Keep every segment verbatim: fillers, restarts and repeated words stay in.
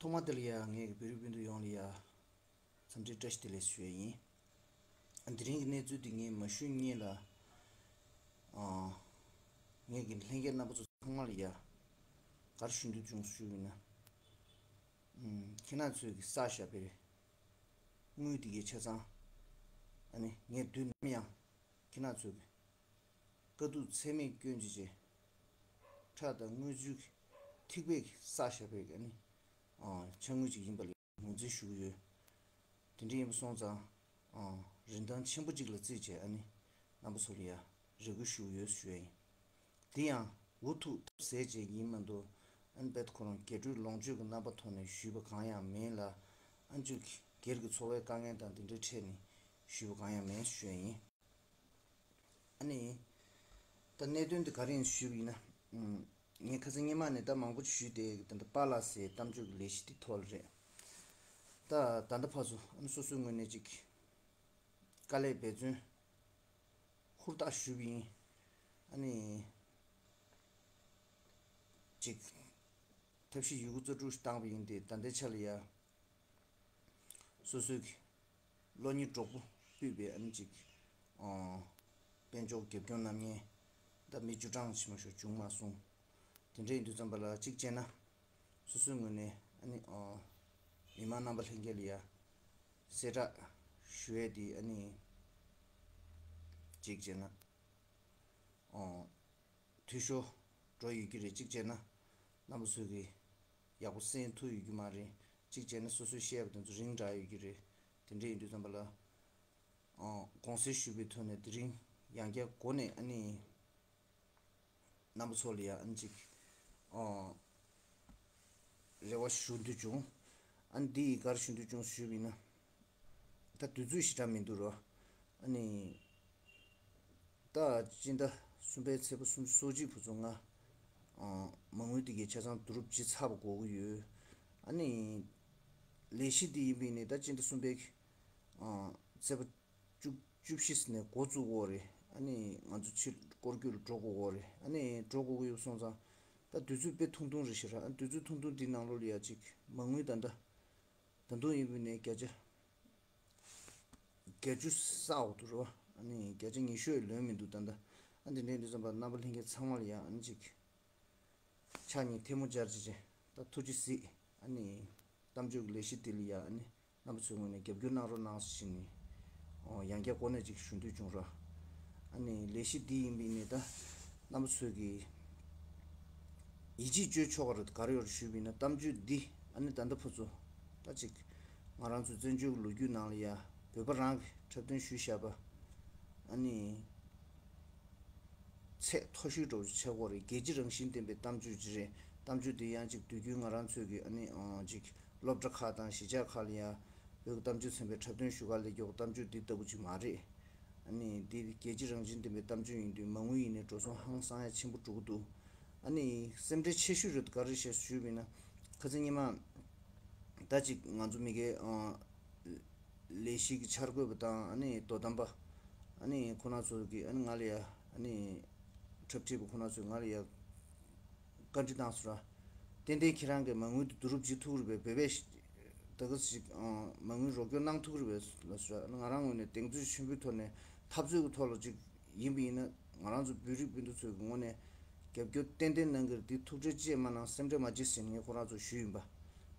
ཐོག་མ་དེ་ལ་ཡ་ངས་བོད་རིགས་སྤུན་ཟླ་ཡོངས་ལ་ཡ་འཚམས་འདྲི་བཀྲ་ཤིས་བདེ་ལེགས་ཞུ་ཡ་ཡིན། ཨ་དེ་རིང་གི་གནས་ཚུལ་འདི་ངས་མ་ཞུས་སྔོན་ལ། ཨ་ངས་ཀྱི་ལྷན་རྒྱས་རྣམ་པ་ཚོ་ཚང་མ་ལ་ཡ་ག་རེ་ཞུ་འདོད་བྱུང་ཞུས་ཡིན་ན། ཨུམ་ཁྱེད་རང་ཚོས་ཀྱི་བསགས་བཞག་པའི་དངུལ་འདི་གའི་ཆ་ཚང་ཨ་ནི་ངས་དུས་ནམ་ཡང་ཁྱེད་རང་ཚོས་ཀྱི་དཀའ་སྡུག་ཚད་མེད་སྐྱོན་ཅི་ཆེ་ཁྲག་དང་རྔུལ་ཆུ་གི་ཐིགས་པས་བསགས་བཞག་པའི་ཨ་ནི་ཨ་ཕྱག་དངུལ་ཅིག་ཡིན་པ་ལ་ངོས་འཛིན་ཞུ་གི་ཡོད། དེ་འདྲ་ཡིན་པ་སོང་ཙང་ཨ་རིན་ཐང་ཆེན་པོ་ཅིག་ལ་བརྩིས་བྱས་ཨ་ནི་རྣམ་པ་ཚོ་ལ་ཡ་རེ་སྐུལ་ཞུ་གི་ཡོད་ཞུ་ཡ་ཡིན། དེ་ཡང་འུ་ཐུག་ཐབས་ཟད་བྱས་ཡིན་མ་གཏོགས་ཨ་ནི་རྦད་ཁོ་རང་རྒྱས་སྤྲོས་ལོངས་སྤྱོད་ཀྱི་རྣམ་པ་ཐོག་ནས་ཞུས་པ་གང་ཡང་མིན་ལ། ཨ་ནི་ཅིག་སྒེར་གྱི་འཚོ་བའི་དཀའ་ངལ་དང་དེ་འདྲའི་འཕྲད་ནས་ཞུས་པ་གང་ཡང་མིན་ཞུ་ཡ་ཡིན། ཨ་ནི། ད་གནད་དོན་འདི་ག་རེ་ཡིན་ཞུས་པ་ཡིན་ན། ཨུམ། ངས་ཁ་སང་སྔོན་མ་ནས་ད་མང་པོ་ཞུས་ཏེ་ད་ལྟ་པཱ་ལགས་སའི་གཏམ་བརྗོད་ཀྱི་ལས་གཞི་འདི་ཐོག་ལ་རེད། ད་ད་ལྟ་ཕར་ཚུར་ཨ་ནི་སོ་སོའི་ངོས་ནས་ཅིག་དཀའ་ལས་འབད་བརྩོན་ཧུར་ཐག་ཞུས་པ་ཡིན། ཨ་ནི། ཅིག་ཐབས་ཤེས་ཡོད་རྒུ་རྩལ་སྤྲུགས་ཤིག་བཏང་པ་ཡིན་ཏེ་ད་ལྟའི་ཆ་ལ་ཡ། སོ་སོའི་གི་བློ་སྙིང་སྤྲོག་པོ་སྤུས་པའི་ཨ་ནི་ཅིག་ཨ་དཔལ་འབྱོར་རྒྱབ་སྐྱོར་གནང་མཁན་ད་མི་བཅུ་གྲངས་ཕྱི་མ་ཞིག་བྱུང་མ་སོང་། དེ་འདྲ་ཡིན་དུས་ཙམ་པ་ལ་གཅིག་བྱས་ན་སོ་སོའི་ངོས་ནས་ཨ་ནི་ཨ་མི་མང་རྣམ་པ་ལྷན་རྒྱས་ལ་ཡ་གསལ་བསྒྲགས་ཞུ་ཡས་དེ་ཨ་ནི་གཅིག་བྱས་ན་ཨ་འཐུས་ཤོར་འགྲོ་ཡོད་ཀྱི་རེད། གཅིག་བྱས་ན་རྣམ་པ་ཚོས་ཀྱི་ཡག་པོ་གསན་ཐུབ་ཡོད་ཀྱི་མ་རེད། གཅིག་བྱས་ན་སོ་སོས་བཤད་པ་དེ་ཚོ་རིང་དྲགས་ཡོད་ཀྱི་རེད། དེ་འདྲ་ཡིན་དུས་ཙམ་པ་ལ་ཨ་དགོངས་སེལ་ཞུས་པའི་ཐོག་ནས་དེ་རིང་ཡང་བསྐྱར་སྒོ་ནས་ཨ་ནི་རྣམ་པ་ཚོ་ལ་ཡ་ཨ་ནི་ཅིག་ཨ་རེ་བ་ཞུ་འདོད་བྱུང་། ཨ་ནི་འདི་ཡི་ག་རེ་ཞུ་འདོད་བྱུང་ཞུས་པ་ཡིན་ན། ད་དུས་ཚོད་ཞེ་དྲག་མི་འདུག་རོ། ཨ་ནི། ད་སྤྱི་ཟླ་གསུམ་པའི་ཚེས་པ་སུམ་ཅུ་སོ་གཅིག་བུ་ཚོ་ང་ཨ་མ་དངུལ་དེ་གའི་ཆ་ཚང་བསྡུ་རུབ་བྱེད་ཚར་བ་དགོས་ཀྱི་ཡོད། ཨ་ནི། ལས་གཞི་འདི་ཡིན་པ་ཡིན་ནའི་ད་སྤྱི་ཟླ་གསུམ་པའི་ཨ་ཚེས་པ་བཅུ་བཅུ་བཞི་ནས་འགོ་བཙུགས་དགོས་རེད། ཨ་ནི་ང་ཚོ་ཕྱིར་སྐོར་སྐྱོད་ལ་འགྲོ་དགོས་ཀྱི་རེད། ཨ་ནི་འགྲོ་དགོས་ཀྱི་ཡོད་སོང་ཙང་ད་དུས་ཚོད་དཔེ་ཐུང་ཐུང་རེད་ཤག་ར། ཨ་དུས་ཚོད་ཐུང་ཐུང་འདི་ནང་ལོགས་ལ་ཡ་ཅིག་མ་དངུལ་ད་ལྟ་ད་དུང་ཡིན་པ་ནས་བརྒྱ་ཆ་བརྒྱད་ཅུ་བསགས་འོག་ཏུ་རོ། ཨ་ནི་བརྒྱ་ཆ་ཉི་ཤུ་ཡང་ལོན་མི་འདུག་ད་ལྟ། ཨ་འདི་འདྲའི་འདི་ཙམ་པ་རྣམ་པ་ལྷན་རྒྱས་ཚང་མ་ལ་ཡ་ཨ་ནི་ཅིག་ཕྱག་གཉིས་ཐལ་མོ་སྦྱར་བྱས་བྱས་ད་ཐུགས་རྗེ་གཟིགས། ཨ་ནི་གཏམ་བརྗོད་ཀྱི་ལས་གཞི་དེ་ལ་ཡ་ཨ་ནི་རྣམ་པ་ཚོའི་ངོས་ནས་རྒྱབ་སྐྱོར་གནང་རོགས་གནང་ཟེར་ནས་ཨོ་ཡང་བསྐྱར་གོ་གནས་ཅིག་ཞུ་འདོད་བྱུང་ར། ཨ་ནི་ལས་གཞི་འདི་ཡིན་པ་ཡིན་ནའི་ད་རྣམ་པ་ཚོས་ཀྱི་ཡིད་ཆེས་བཅོལ་ཆོག་ག་རེད། ག་རེ་ཡོད་རེད་ཞུས་པ་ཡིན་ན་གཏམ་བརྗོད་འདི་ཨ་ནི་ད་ལྟ་ཕར་ཚུར་ད་ཅིག་ང་རང་ཚོའི་བཙན་བྱོལ་གྱི་ལོ་རྒྱུས་ནང་ལ་ཡ་བོད་པ་རང་གིས་འཁྲབ་སྟོན་ཞུས་བཞག་པ་ཨ་ནི་ཚད་མཐོ་ཤོས་འདྲ་བོ་ཅིག་ཆགས་ཀྱི་ཡོད་རེད། རྒྱལ་སྤྱི་རང་བཞིན་ལྡན་པའི་གཏམ་བརྗོད་ཅིག་རེད། གཏམ་བརྗོད་འདི་ཡང་ཅིག་དུས་རྒྱུན་ང་རང་ཚོའི་གི་ཨ་ནི་ཨང་ཅིག་སློབ་གྲྭ་ཁག་དང་གཞིས་ཆགས་ཁག་ལ་ཡ་བོད་ཀྱི་གཏམ་བརྗོད་ཚན་པའི་འཁྲབ་སྟོན་ཞུ་ག་སླེབས་མཁན་གྱི་གཏམ་བརྗོད་འདི་ལྟ་བུ་ཅིག་མ་རེད། ཨ་ནི་འདི་རྒྱལ་སྤྱི་རང་བཞིན་ལྡན་པའི་གཏམ་བརྗོད་ཡིན་དུས་མ་དངུལ་ཡིན་ནའི་འགྲོ་སོང་ཧང་སང་ཡ་ཆེན་པོ་འགྲོ་གི་འདུག་ཨ་ནི་སེམས་ཁྲལ་ཆེ་ཤོས་རེད་ག་རེ་བྱས་ཞུས་པ་ཡིན་ན་ཁ་སང་ཉི་མ་ད་ཅིག་ང་ཚོ་མི་སྒེར་ཨང་ལས་གཞི་གི་འཆར་འགོད་པ་དང་ཨ་ནི་དོ་དམ་པ་ཨ་ནི་ཁོ་ན་ཚོ་གི་ཨ་ནི་ང་ལ་ཡ་ཨ་ནི་འཁྲབ་ཁྲིད་པ་ཁོ་ན་ཚོས་ང་ལ་ཡ་བཀའ་འདྲི་བཏང་སོང་ར། ཏན་ཏན་ཁྱེད་རང་གིས་མ་དངུལ་དེ་བསྡུ་རུབ་བྱེད་ཐུབ་ཀྱི་རེད་པས། བོད་པས་ད་ག་ཞིག་ཨང་མ་དངུལ་རོགས་སྐྱོར་གནང་ཐུབ་ཀྱི་རེད་པས་ལབ་སོང་ར། ང་རང་ངོས་ནས་གདེང་ཚོད་ཆེན་པོའི་ཐོག་ནས་འཐབ་རྩོད་ཀྱི་ཐོག་ལ་ཅིག་ཡིན་པ་ཡིན་ན་ང་རང་ཚོ་བོད་རིགས་སྤུན་ཟླ་ཚོའི་ངོས་ནས་རྒྱབ་སྐྱོར་ཏན་ཏན་གནང་གི་རེད། དེ་ཐུགས་ཁྲལ་ཅིག་མ་གནང་། སེམས་ཁྲལ་མ་བྱེད་ཟེར་ངས་ཁོ་རང་ཚོར་ཞུས་ཡིན་པ།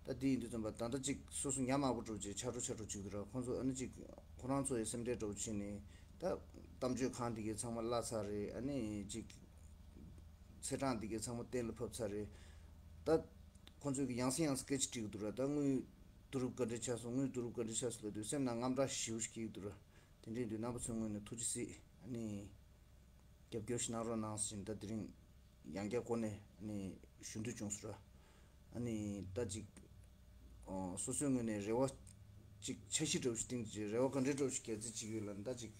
ད་དེ་ཡིན་དུས་ཙམ་པ་ད་ལྟ་ཅིག་སོ་སོ་ཉམས་དམའ་པོ་འདྲ་བོ་ཅིག་ཆགས་འགྲོ་ཆགས་འགྲོ་ཅིག་འདུག་ར། ཁོང་ཚོ་ཨ་ནི་ཅིག་ཁོ་རང་ཚོ་ཡི་སེམས་ཁྲལ་འདྲ་བོ་བྱས་ནས་ད་གཏམ་བརྗོད་ཁང་དེ་གའི་ཚང་མ་གླ་ཚར་རེད། ཨ་ནི་ཅིག་ཚེས་གྲངས་དེ་གའི་ཚང་མ་གཏན་ལ་ཕབ་ཚར་རེད། ད་ཁོང་ཚོས་ཀྱི་ཡང་སེ་ཡང་སེ་སྐད་ཆ་དྲིས་ཀྱི་འདུག་ར། ད་དངུལ་བསྡུ་རུབ་ག་འདྲ་ཆགས་སོང་། དངུལ་བསྡུ་རུབ་ག་འདྲ་ཆགས་སོང་ལབ་དུས་སེམས་ནང་དངངས་སྐྲག་ཞེ་པོ་ཞིག་སྐྱེ་གི་འདུག་ར། དེ་འདྲ་ཡིན་དུས་རྣམ་པ་ཚོའི་ངོས་ནས་ཐུགས་རྗེ་གཟིགས། ཨ་ནི། རྒྱབ་སྐྱོར་ཞིག་གནང་རོགས་གནང་ཟེར་ནས་ད་དེ་རིང་ཡང་བསྐྱར་གོ་ནས་ཨ་ནི་ཞུ་འདོད་བྱུང་སོང་ར། ཨ་ནི་ད་ཅིག་ཨོ་སོ་སོའི་ངོས་ནས་རེ་བ་ཅིག་འཆར་གཞི་འདྲ་བོ་ཞིག་བཏིང་བྱས་རེ་བ་ག་འདྲའི་འདྲ་བོ་ཞིག་རྒྱག་རྩིས་བྱེད་ཀྱི་ཡོད་ལབ་ན། ད་ཅིག་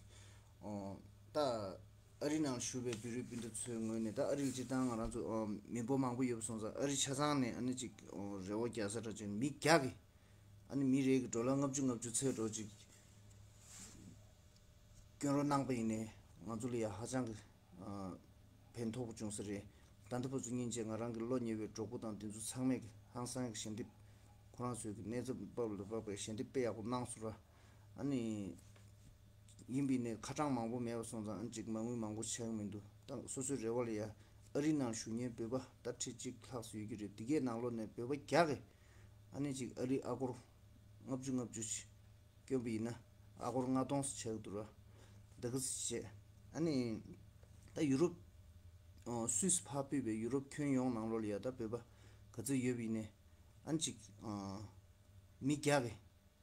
ཨོ་ད་ཨ་རི་ནང་བཞུགས་པའི་བོད་རིགས་སྤུན་ཟླ་ཚོའི་ངོས་ནས་ད་ཨ་རི་ལ་སྤྱིར་བཏང་ང་རང་ཚོ་ཨོ་མི་འབོར་མང་པོ་ཡོད་པ་སོང་ཙང་ཨ་རི་ཆ་ཚང་ནས་ཨ་ནི་ཅིག་ཨོ་རེ་བ་རྒྱག་ས་འདྲ་བྱས་ནས་མི་བརྒྱ་གི་ཨ་ནི་མི་རེ་གི་ཌོ་ལར་ལྔ་བཅུ་ལྔ་བཅུ་ཚད་འགྲོ་ཅིག་སྐྱོན་རོགས་གནང་པ་ཡིན་ནའི་ང་ཚོ་ལ་ཡ་ཧ་ཅང་གི་ཨ་ཕན་ཐོགས་པོ་བྱུང་ས་རེད། ད་ལྟ་བར་དུ་སྙིང་རྗེ་ང་རང་གི་བློ་ཉེ་བའི་གྲོགས་པོ་དང་དེ་ཚོ་ཚང་མས་ཀྱི་ཧང་སང་གི་ཞལ་འདེབས་ ཁོ་རང་ཚོའི་གི་གནས་ཚུལ་བབ་ལ་བབ་པའི་ཞལ་འདེབས་དཔེ་ཡག་པོ་གནང་སོང་ར། ཨ་ནི། ཡིན་པའི་ནས་ཁ་གྲངས་མང་པོ་མེད་པ་སོང་ཙང་ཨ་ནི་ཅིག་མ་དངུལ་མང་པོ་ཆགས་ཀྱི་མི་འདུག་ད་སོ་སོའི་རེ་བ་ལ་ཡ། ཨ་རི་ནང་བཞུགས་མཁན་བོད་པ་ད་ཁྲི་གཅིག་ལྷག་ཙམ་ཡོད་ཀྱི་རེད། དེ་གའི་ནང་ལོགས་ནས་བོད་པ་བརྒྱ་གི། ཨ་ནི་ཅིག་ཨ་རི་ཨ་སྒོར་ལྔ་བཅུ་ལྔ་བཅུ་ཞིག་བསྐྱོན་པ་ཡིན་ན། ཨ་སྒོར་ལྔ་སྟོང་ཙམ་ཆགས་ཀྱི་འདུག་ར། ད་ག་ཟེ་བྱས། ཨ་ནི། ད་ཡུ་རོབ། ཨོ། སུད་སི་ཕར་ཕུད་པའི་ཡུ་རོབ་ཁྱོན་ཡོངས་ནང་ལོགས་ལ་ཡ་ད་བོད་པ་ག་ཚོད་ཡོད་པ་ཡིན་ནའི། ཨ་ནི་ཅིག་ཨ། མི་བརྒྱ་གི་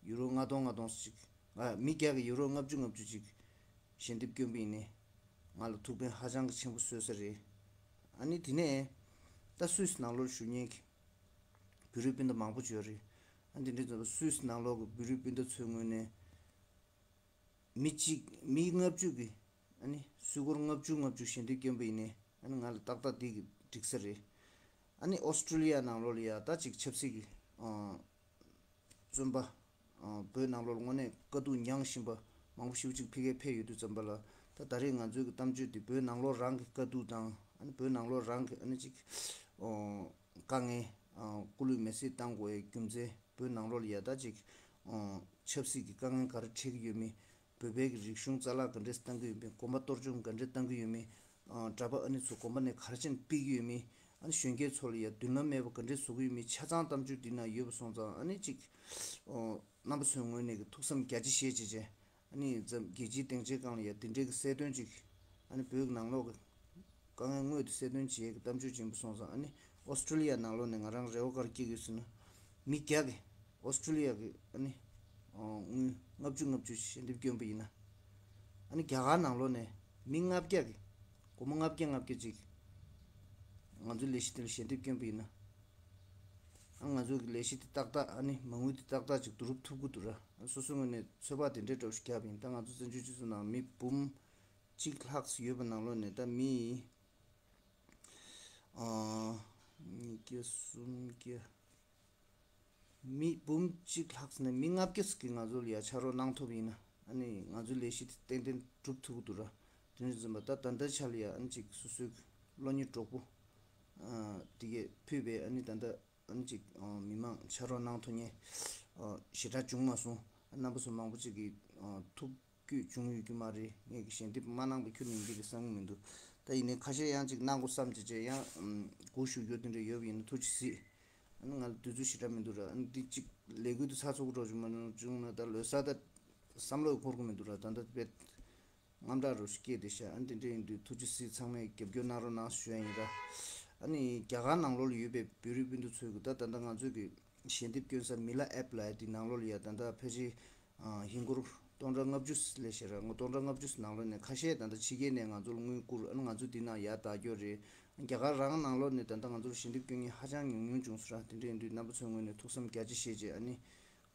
ཡུ་རོ་ལྔ་སྟོང་ལྔ་སྟོང་ཙམ་ཅིག་ཨ། མི་བརྒྱ་གི་ཡུ་རོ་ལྔ་བཅུ་ལྔ་བཅུ་ཅིག་ཞལ་འདེབས་བསྐྱོན་པ་ཡིན་ནའི། ང་ལ་ཐུགས་ཕན་ཧ་ཅང་གི་ཆེན་པོ་བཟོས་ས་རེད། ཨ་ནི་དེ་ནས། ད་སུད་སི་ནང་ལོགས་བཞུགས་མཁན་གྱི་བོད་རིགས་སྤུན་ཟླ་མང་པོ་ཅིག་ཡོད་རེད། ཨ་ནི་དེ་འདྲའི་ཚོ་སུད་སི་ནང་ལོགས་ཀྱི་བོད་རིགས་སྤུན་ཟླ་ཚོའི་ངོས་ནས། མི་གཅིག་མི་ལྔ་བཅུ་གི། ཨ་ནི་སུད་སྒོར་ལྔ་བཅུ་ལྔ་བཅུ་ཞལ་འདེབས་བསྐྱོན་པ་ཡིན་ནའི། ཨ་ནི་ང་ལ་ཏག་ཏག་འདི་གི་འགྲིག་ས་རེད། ཨ་ནི་ཨོ་སི་ཀྲི་ལི་ཡ་ནང་ལོགས་ལ་ཡ་ད་ཅིག་ཆབ་སྲིད་ཀྱི། ཨ། བཙོན་པ། ཨ། བོད་ནང་ལོགས་ལ་དངོས་གནས་དཀའ་སྡུག་མྱངས་བཞིན་པ་མང་པོ་ཞེ་པོ་ཅིག་ཕ་གིར་ཕེབས་ཡོད་དུས་ཙམ་པ་ལ། ད་ད་རེས་ང་ཚོའི་གི་གཏམ་བརྗོད་འདི་བོད་ནང་ལོགས་རང་གི་དཀའ་སྡུག་དང་། ཨ་ནི་བོད་ནང་ལོགས་རང་གི་ཨ་ནི་ཅིག་ཨོ། དཀའ་ངལ། ཨ། སྐུ་ལུས་མེར་སྲེག་བཏང་དགོས་པའི་རྒྱུ་མཚན། བོད་ནང་ལོགས་ལ་ཡ་ད་ཅིག་ཨོ། ཆབ་སྲིད་ཀྱི་དཀའ་ངལ་ག་རེ་འཕྲད་ཀྱི་ཡོད་མེད། བོད་པའི་གི་རིག་གཞུང་རྩ་བརླག་ག་འདྲས་བཏང་གི་ཡོད་མེད། གོམ་པ་གཏོར་བཅོམ་ག་འདྲས་བཏང་གི་ཡོད་མེད། ཨ། གྲྭ་པ་ཨ་ནི་ཚོ་དགོན་པ་ནས་ག་རེ་བྱས་ནས་ཕུད་ཀྱི་ཡོད་མེད། ཨ་ནི་གཞོན་སྐྱེས་ཚོ་ལ་ཡ་མདུན་ལམ་མེད་པ་ག་འདྲས་བཟོ་གི་ཡོད་མེད་ཆ་ཚང་གཏམ་བརྗོད་འདི་ན་ཡོད་པ་སོང་ཙང་ཨ་ནི་ཅིག་ཨོ། རྣམ་པ་ཚོའི་ངོས་ནས་གི་ཐུགས་བསམ་རྒྱ་ཆེ་བཞེས་བྱས་བྱས། ཨ་ནི་འཛམ། རྒྱལ་སྤྱིའི་སྡིངས་ཆའི་སྒང་ལ་ཡ་འདི་འདྲའི་གི་གསལ་སྟོན་ཅིག་ཨ་ནི་བོད་ཀྱི་ནང་ལོགས་ཀྱི་དཀའ་ངལ་དངོས་དེ་གསལ་སྟོན་བྱེད་ཀྱི་གཏམ་བརྗོད་ཅིག་ཡིན་པ་སོང་ཙང་ཨ་ནི་ཨོ་སི་ཀྲི་ལི་ཡ་ནང་ལོགས་ནས་ང་རང་རེ་བ་ག་རེ་སྐྱེ་གི་ཡོད་ཟེར་ན། མི་བརྒྱ་གི་ཨོ་སི་ཀྲི་ལི་ཡ་གི་ཨ་ནི་ཨོ། དངུལ་ལྔ་བཅུ་ལྔ་བཅུ་ཞལ་འདེབས་བསྐྱོན་པ་ཡིན་ན། ཨ་ནི་རྒྱ་གར་ནང་ལོགས་ནས་མི་ལྔ་བརྒྱ་གི་སྒོར་མོ་ལྔ་བརྒྱ་ལྔ་བརྒྱ་ཅིག་ང་ཚོའི་ལས་གཞི་དེ་ལ་ཞལ་འདེབས་བསྐྱོན་པ་ཡིན་ན། ཨ། ང་ཚོའི་གི་ལས་གཞི་དེ་ཏག་ཏག་ཨ་ནི་མ་དངུལ་དེ་ཏག་ཏག་ཅིག་བསྡུ་རུབ་ཐུབ་ཀྱི་འདུག་ར། སོ་སོའི་ངོས་ནས་ཚོད་དཔག་དེ་འདྲའི་འདྲ་བོ་ཞིག་བརྒྱབ་ཡིན། ད་ང་ཚོ་བཙན་བྱོལ་སྤྱི་ཚོགས་ནང་མི་འབུམ་གཅིག་ལྷག་ཙམ་ཡོད་པ་ནང་ལོགས་ནས་ད་མི། ཨ། ཉིས་བརྒྱ་སུམ་བརྒྱ། མི་འབུམ་གཅིག་ལྷག་ཙམ་ནས་མི་ལྔ་བརྒྱ་ཙམ་གྱིས་ང་ཚོ་ལ་ཡ་ཕྱག་རོགས་གནང་ཐུབ་ཡིན་ན། ཨ་ནི་ང་ཚོའི་ལས་གཞི་དེ་ཏན་ཏན་སྒྲུབ་ཐུབ་ཀྱི་འདུག་ར། དེ་འདྲ་ཙམ་པ་ད་ད་ལྟའི་ཆ་ལ་ཡ་ཨ་ནི་ཅིག་སོ་སོའི་བློ་སྙིང་གྲོགས་པོ། ཨ། དེ་གས་ཕུད་པའི་ཨ་ནི་ད་ལྟ་ཨ་ནི་ཅིག་ཨ། མི་མང་ཕྱག་རོགས་གནང་ཐུབ་མཁན། ཨ། ཞེ་དྲག་བྱུང་མ་སོང་། རྣམ་པ་ཚོ་མང་པོ་ཅིག་གིས། ཨ། ཐུགས་སྐྱོ་བྱུང་ཡོད་རྒྱུ་མ་རེད། ངས་ཀྱི་ཞལ་འདེབས་མ་གནང་པ་ཁྱོན་ནས་ཡིན་གྱི་རེད་བསམ་གྱི་མི་འདུག་ད་ཡིན་ནའི་ཁ་ཤས་ཡང་ཅིག་གནང་དགོས་བསམ་བྱས་བྱས་ཡང་། ཨམ། སྒུག་བཞུགས་རྒྱུ་དེ་འདྲ་ཡོད་པ་ཡིན་ན་ཐུགས་རྗེ་གཟིགས། ཨ་ནི་ང་ལ་དུས་ཚོད་ཞེ་དྲག་མི་འདུག་ར། ཨ་ནི་འདི་ཅིག་ལས་འགུལ་དུ་ཚགས་ཚུད་པོ་འགྲོ་བྱུང་མ་བྱུང་ན་ད་ལོ་གསར་ད་བསམ་བློ་འཁོར་གྱི་མི་འདུག་ར། ད་ལྟ་དཔེ་དངངས་སྐྲག་རུ་སྐྱེས་བསྡད་ཤག་ཨ་ནི་དེ་འདྲ་ཡིན་དུས་ཐུགས་རྗེ་གཟིགས། ཚང་མས་རྒྱབ་སྐྱོར་གནང་རོགས་གནང་ཞུ་ཡ་ཡིན་ར། ཨ་ནི་རྒྱ་གར་ནང་ལོགས་ལ་ཡོད་པའི་བོད་རིགས་སྤུན་ཟླ་ཚོས་གི་ད་ད་ལྟ་ང་ཚོས་གི་ཞལ་འདེབས་སྐྱོན་ས་མི་ལ་ཨེབ་ལབ་ཡ་དེ་ནང་ལོགས་ལ་ཡ་ད་ལྟ་ཕལ་ཆེར། ཨ། ཧིན་སྒོར་སྟོང་ཕྲག་ལྔ་བཅུ་ལས་བྱེད་ར། ངོ་སྟོང་ཕྲག་ལྔ་བཅུ་ནང་ལོགས་ནས་ཁ་ཤས་ད་ལྟ་ཕྱི་རྒྱལ་ནས་ང་ཚོ་ལ་དངུལ་བསྐུར། ཨ་ནི་ང་ཚོ་འདི་ནང་ཡར་བདག་སྐྱོར་རེད། རྒྱ་གར་རང་ནང་ལོགས་ནས་ད་ལྟ་ང་ཚོར་ཞལ་འདེབས་སྐྱོན་མཁན་ཧ་ཅང་ཉུང་ཉུང་བྱུང་སོང་ར། དེ་འདྲ་ཡིན་དུས་རྣམ་པ་ཚོའི་ངོས་ནས་ཐུགས་བསམ་རྒྱ་ཆེ་བཞེས་བྱས་ཨ་ནི་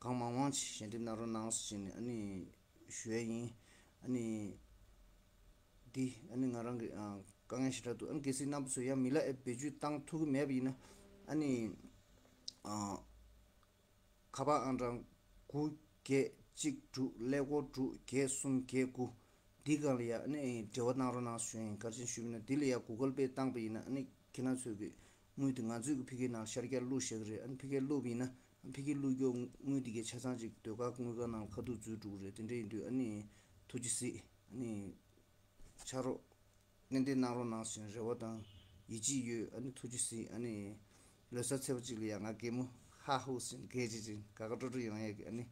གང་མང་མང་ཞིག་ཞལ་འདེབས་གནང་རོགས་གནང་ཟེར་བྱས་ནས་ཨ་ནི་ཞུ་ཡ་ཡིན། ཨ་ནི་འདི་ཨ་ནི་ང་རང་གི། ཨ། དཀའ་ངལ་ཞེ་དྲག་འདུག་ཨ་ནི་གལ་སྲིད་རྣམ་པ་ཚོས་ཡང་མི་ལ་ཨེབ་བེད་སྤྱོད་བཏང་ཐུབ་ཀྱི་མེད་པ་ཡིན་ན། ཨ་ནི། ཨ། ཁ་པར་ཨང་གྲངས་དགུ་བརྒྱད་གཅིག་དྲུག་ཀླད་ཀོར་དྲུག་བརྒྱད་གསུམ་བརྒྱད་དགུ། འདི་སྒང་ལ་ཡ་ཨ་ནི་འབྲེལ་བ་གནང་རོགས་གནང་ཞུ་ཡིན། ག་རེ་བྱས་ཞུས་པ་ཡིན་ན་འདི་ལ་ཡ་གུ་གལ་པེ་བཏང་པ་ཡིན་ན་ཨ་ནི་ཁྱེད་རང་ཚོས་གི་དངུལ་དེ་ང་ཚོས་གི་ཕ་གིའི་ནང་ཤར་རྒྱག་བླུགས་བཞག་གི་རེད། ཨ་ནི་ཕ་གིར་བླུགས་པ་ཡིན་ན་ཕ་གིར་བླུགས་རྒྱུ་དངུལ་དེ་གའི་ཆ་ཚང་ཅིག་ཟློས་གར་དངུལ་ཁང་ནང་ལ་ཁ་ཐུག་འཛུལ་འགྲོ་གི་རེད། དེ་འདྲ་ཡིན་དུས་ཨ་ནི་ཐུགས་རྗེ་གཟིགས། ཨ་ནི་ཕྱག་རོགས་ཏན་ཏན་གནང་རོགས་གནང་ཞེས་རེ་བ་དང་ཡིད་ཆེས་ཡོད། ཨ་ནི་ཐུགས་རྗེ་གཟིགས། ཨ་ནི་ལོ་གསར་ཚེས་པ་གཅིག་ལ་ཡང་ང་གད་མོ་ཧ་ཧུ་ཟེར་གད་ཅིག་ཅིག་དགའ་དགའ་སྤྲོ་སྤྲོ་ཡོང་ཡས་ཀྱི་ཨ་ནི།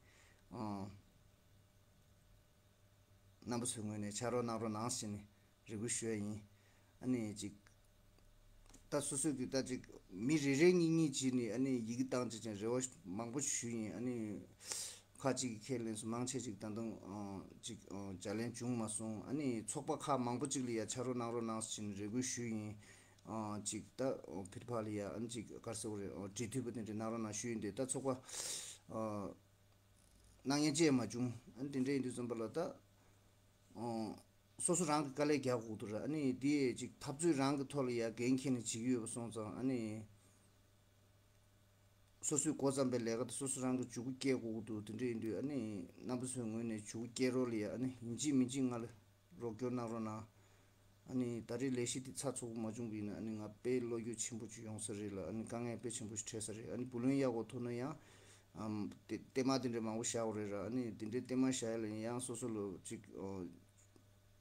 ཨ། རྣམ་པ་ཚོའི་ངོས་ནས་ཕྱག་རོགས་གནང་རོགས་གནང་ཞེས་ནི་རེ་སྐུལ་ཞུ་ཡ་ཡིན། ཨ་ནི་ཅིག་ད་སོ་སོས་ཀྱི་ད་ཅིག་མི་རེ་རེ་གཉིས་གཉིས་བྱས་ནས་ཨ་ནི་ཡི་གེ་བཏང་ཅིག་ཅིག་རེ་བ་མང་པོ་ཞུས་ཡིན། ཨ་ནི་ཁ་ཅིག་གིས་ཁས་ལེན་སོང་། མང་ཆེ་ཅིག་ད་དུང་ཨ་ཅིག་ཨ་ལྗགས་ལན་བྱུང་མ་སོང་། ཨ་ནི་ཚོགས་པ་ཁག་མང་པོ་ཅིག་ལ་ཡ་ཕྱག་རོགས་གནང་རོགས་གནང་ཟེར་ནས་རེ་སྐུལ་ཞུས་ཡིན། ཨ་ཅིག་ད་ཕིར་ཕ་ལ་ཡ་ཨ་ནི་ཅིག་ག་རེ་ཟེར་དགོས་རེད། ཨ་འབྲེལ་མཐུད་པ་དེ་འདྲ་གནང་རོགས་གནང་ཞུས་ཡིན་ཏེ། ད་ཚོགས་པ་ཨ་གནང་མཁན་ཅིག་མ་བྱུང་། ཨ་ནི་དེ་འདྲ་ཡིན་དུས་ཙམ་པ་ལ་ད་ཨ་སོ་སོ་རང་གི་དཀའ་ལས་རྒྱག་དགོས་འདུག་ར། ཨ་ནི་དེ་ཅིག་འཐབ་རྩོད་རང་གི་ཐོག་ལ་ཡ་འགན་འཁྱེར་ནས་བྱེད་ཀྱི་ཡོད་པ་སོང་ཙང་། ཨ་ནི་སོ་སོས་འགོ་བརྩམས་པའི་ལས་ཀ་དེ་སོ་སོ་རང་གིས་མཇུག་སྐྱེལ་དགོས་ཀྱི་འདུག་དེ་འདྲ་ཡིན་དུས་ཨ་ནི་རྣམ་པ་ཚོའི་ངོས་ནས་མཇུག་སྐྱེལ་རོགས་ལ་ཡ་ཨ་ནི་ཡིན་གཅིག་མིན་གཅིག་ང་ལ་རོགས་སྐྱོར་གནང་རོགས་གནང་། ཨ་ནི་ད་རེས་ལས་གཞི་འདི་ཚགས་ཚུད་པོ་མ་བྱུང་བ་ཡིན་ན་ཨ་ནི་ང་དཔེ་བློ་འགྱོད་ཆེན་པོ་ཅིག་ཡོང་ས་རེད་ལ། ཨ་ནི་དཀའ་ངལ་དཔེ་ཆེན་པོ་ཞིག་འཕྲད་ས་རེད། ཨ་ནི་བུ་ལོན་གཡར་དགོས་ཐུག་ན་ཡང་ ཨམ་ཏེ་ཏེ་མ་དེ་འདྲ་མང་པོ་བཞག་དགོས་རེད་ར། ཨ་ནི་དེ་འདྲའི་ཏེ་མ་བཞག་ཡ་ལ་ཡང་སོ་སོ་ལ་ཅིག་ཨོ་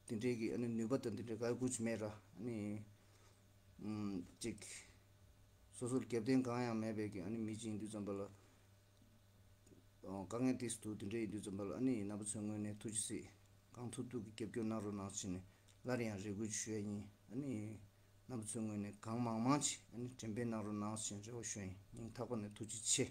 དེ་འདྲའི་གི་ཨ་ནི་ནུས་པ་དང་དེ་འདྲའི་ག་དགོས་ཀྱི་མེད་ར། ཨ་ནི་ཨམ་ཅིག་སོ་སོར་རྒྱབ་རྟེན་གང་ཡང་མེད་པའི་གི་ཨ་ནི་མི་ཅིག་ཡིན་དུས་ཙམ་པ་ལ། ཨོ་དཀའ་ངལ་ཏིས་འདུག་དེ་འདྲ་ཡིན་དུས་ཙམ་པ་ལ་ཨ་ནི་རྣམ་པ་ཚོའི་ངོས་ནས་ཐུགས་རྗེ་གཟིགས། གང་ཐུབ་ཐུབ་ཀྱིས་རྒྱབ་སྐྱོར་གནང་རོགས་གནང་ཟེར་ནས་སླར་ཡང་རེ་སྐུལ་ཞུ་ཡ་ཡིན། ཨ་ནི་རྣམ་པ་ཚོའི་ངོས་ནས་གང་མང་མང་ཅིག་ཨ་ནི་འགྲེམས་སྤེལ་གནང་རོགས་གནང་ཟེར་ནས་རེ་བ་ཞུ་ཡ་ཡིན། སྙིང་ཐག་པ་ནས་ཐུགས་རྗེ་ཆེ།